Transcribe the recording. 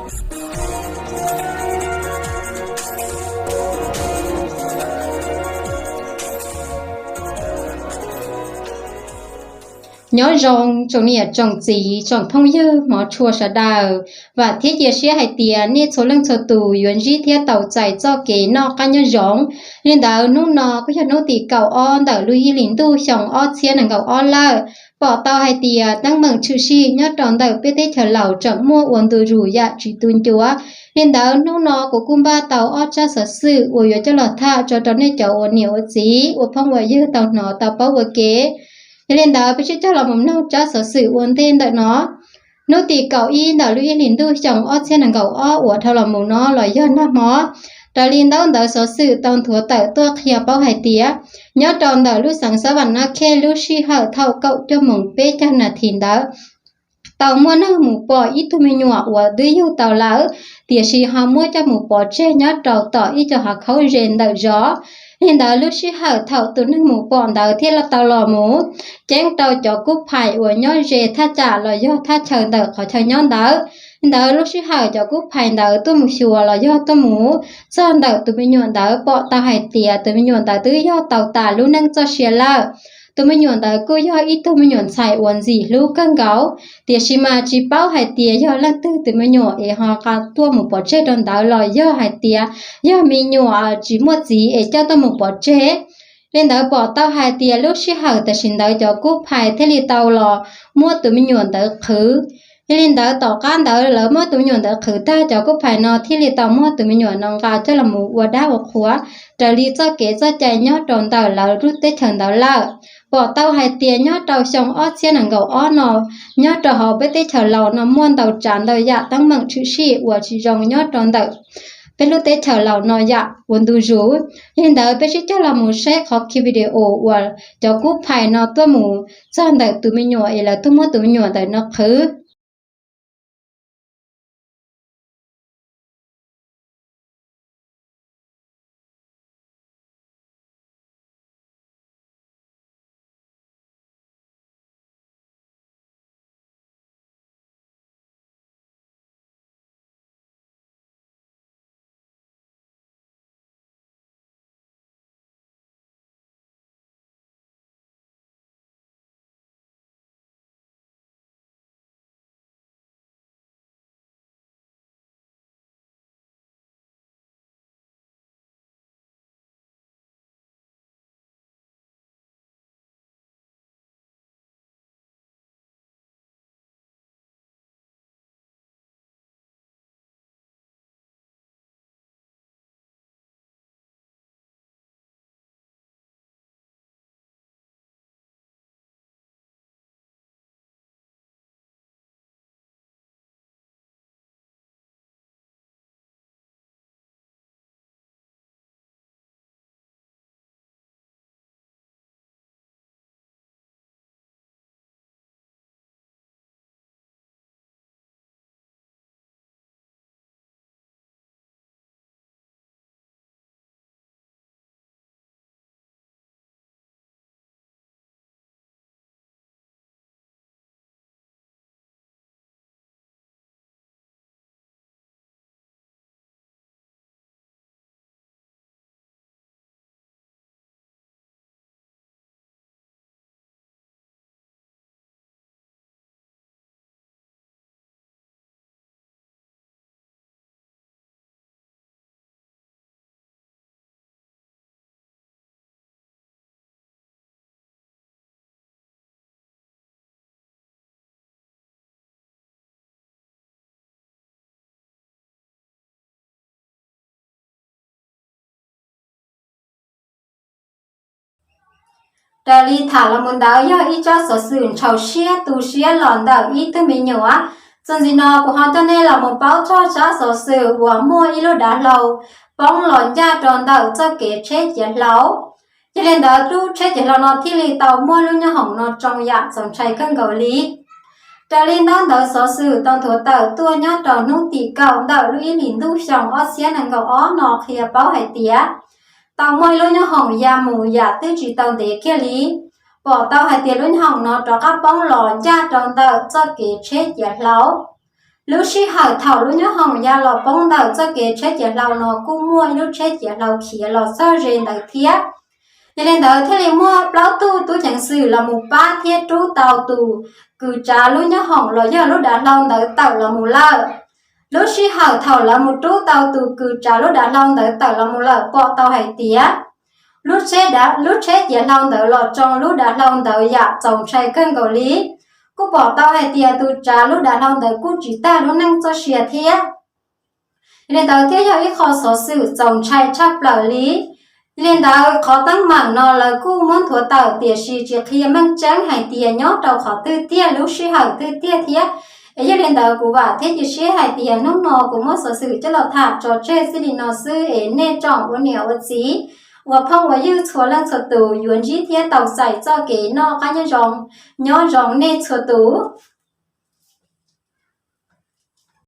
Nyob zoo tsoom niam tsoom txiv tsoom phooj ywg hmov tshua sawv daws, vam thiab cia siab hais tias nej txhua leej txhua tus yuav ntsib thiab tau txais txoj kev noj qab nyob zoo. Li ntawd hnub no kuj yog hnub tim kaum ob ntawm lub ib hlis ntuj xyoo ob txhiab nees nkaum ob lawm. Pom tau hais tias teeb meem tshwm sim nyob rau ntawm peb teb chaws Laus tseem muaj ua ntu zus yam tsis tu ncua. Li ntawd hnub no kuv kuj npaj tau ob tsab xov xwm uas yuav coj los tham tso rau nej cov ua niam ua txiv ua phooj ua ywg tau hnov tau paub ua ke. Yog li ntawd peb sib coj los mus mloog tsab xov xwm ua ntej ntawm no. Hnub tim kaum ib ntawm lub ib hlis ntuj xyoo ob txhiab nees nkaum ob uas dhau los mus no los yog nag hmo, raws li ntaub ntawv xov xwm tau nthuav tawm tuaj qhia paub hais tias nyob rau ntawm lub xeev Xab Vam Nab Khej lub sij hawm thaum kaum cuaj moos peb caug nas this ntawd tau muaj neeg mus pom ib tug me nyuam uas twb yug tau lawm, tiam sis ho muab coj mus pov tseg nyob rau tom ib co hav khaub ze ntawm zos. Li ntawd lub sij hawm thaum tus neeg mus pom ntawd thiaj li tau los mus ceeb rau cov kub phais uas nyob ze thaj tsam los yog thaj chaw ntawm qhov chaw nyob ntawd. Li ntawd lub sij hawm cov kub phais ntawd tuaj mus xyuas los yog tuaj mus txog ntawm tus me nyuam ntawd pom tau hais tias tus me nyuam ntawd twb yog tau tas lub neej txoj sia lawm. Tus me nyuam ntawd kuj yog ib tug me nyuam ntxhais uas ntxim hlub kawg nkaus, tiam sis mas tsis paub hais tias yog leej twg tus me nyuam es ho nqa tuaj mus pov tseg rau ntawd los yog hais tias yog me nyuam tsis muaj txiv es coj tuaj mus pov tseg. Li ntawd pom tau hais tias lub sij hawm tam sim ntawd cov kub phais thiaj li tau los muab tus me nyuam ntawd qhwv. Yog li ntawd tom qab ntawd lawv muab tus me nyuam ntawd qhwv tag, cov kub phais no thiaj li tau muab tus me nyuam no nqa coj los mus ua dab ua qhuas raws li txoj kev txoj cai nyob rau ntawm lawv lub teb chaws ntawd lawm. Pom tau hais tias nyob rau xyoo ob txhiab nees nkaum ob no, nyob rau hauv peb teb chaws Laus no muaj ntau tsav ntau yam teeb meem tshwm sim uas tsis zoo nyob rau ntawm peb lub teb chaws Laus no yam ua ntu zus. Yog li ntawd peb sib coj los mus saib qhov ki video uas cov kub phais no tuaj mus txog ntawm tus me nyuam es lawv tuaj muab tus me nyuam ntawm no qhwv. Raws li tham los mus ntawd yog ib tsab xov xwm ntxhov siab tu siab los ntawm ib tug me nyuam. Txuas ntxiv no kuv ho coj nej los mus paub txog tsab xov xwm uas muaj ib lub dav hlau poob los ncaj rau ntawm txoj kev tsheb ciav hlau. Yog li ntawd lub tsheb ciav hlau no thiaj li tau muab lub nyooj hoom no tsoo yam txaus ntshai kawg nkaus li. Raws li ntaub ntawv xov xwm tau nthuav tawm tuaj nyob rau hnub tim kaum ntawm lub ib hlis ntuj xyoo ob txhiab nees nkaum ob no qhia paub hais tias tau muaj ib lub nyooj hoom ya mus yam twb tsis tau ntev kiag li. Pom tau hais tias lub nyooj hoom no rov qab poob los ncaj rau ntawm txoj kev tsheb ciav hlau. Lub sij hawm thaum lub nyob hoom ya los poob ntawm txoj kev tsheb ciav hlau no kuj muaj ib lub tsheb ciav hlau khiav los txog ze ntawd thiab. Yog li ntawd thiaj li muaj plaub tug tub ceev xwm los mus pab thiab rub tau tus kws tsav lub nyob hoom los yog lub dav hlau ntawd tawm los mus lawm. Lub sij hawm thaum lawv mus rub tau tus kws tsav lub dav hlau ntawd tawm los mus lawm pom tau hais tias lub tsheb ciav hlau ntawd los tsoo lub dav hlau ntawd yam txaus ntshai kawg nkaus li. Kuj pom tau hais tias tus tsav lub dav hlau ntawd kuj tsis tag lub neej txoj sia thiab. Yog li ntawd thiaj yog ib qho xov xwm txaus ntshai tshaj plaws li. Yog li ntawd qhov teeb meem no lawv kuj muab nthuav tawm tiam sis tsis qhia meej tseeb hais tias nyob rau qhov twg tiag lub sij hawm twg tiag thiab. Es yog li ntawd kuv vam thiab cia siab hais tias hnub no kuv muab xov xwm coj los tham tso tseg txij li no xwb es nej tsoom ua niam ua txiv, ua phooj ua ywg txhua leej txhua tus yuav ntsib thiab tau txais txoj kev noj qab nyob zoo, nyob zoo nej txhua tus.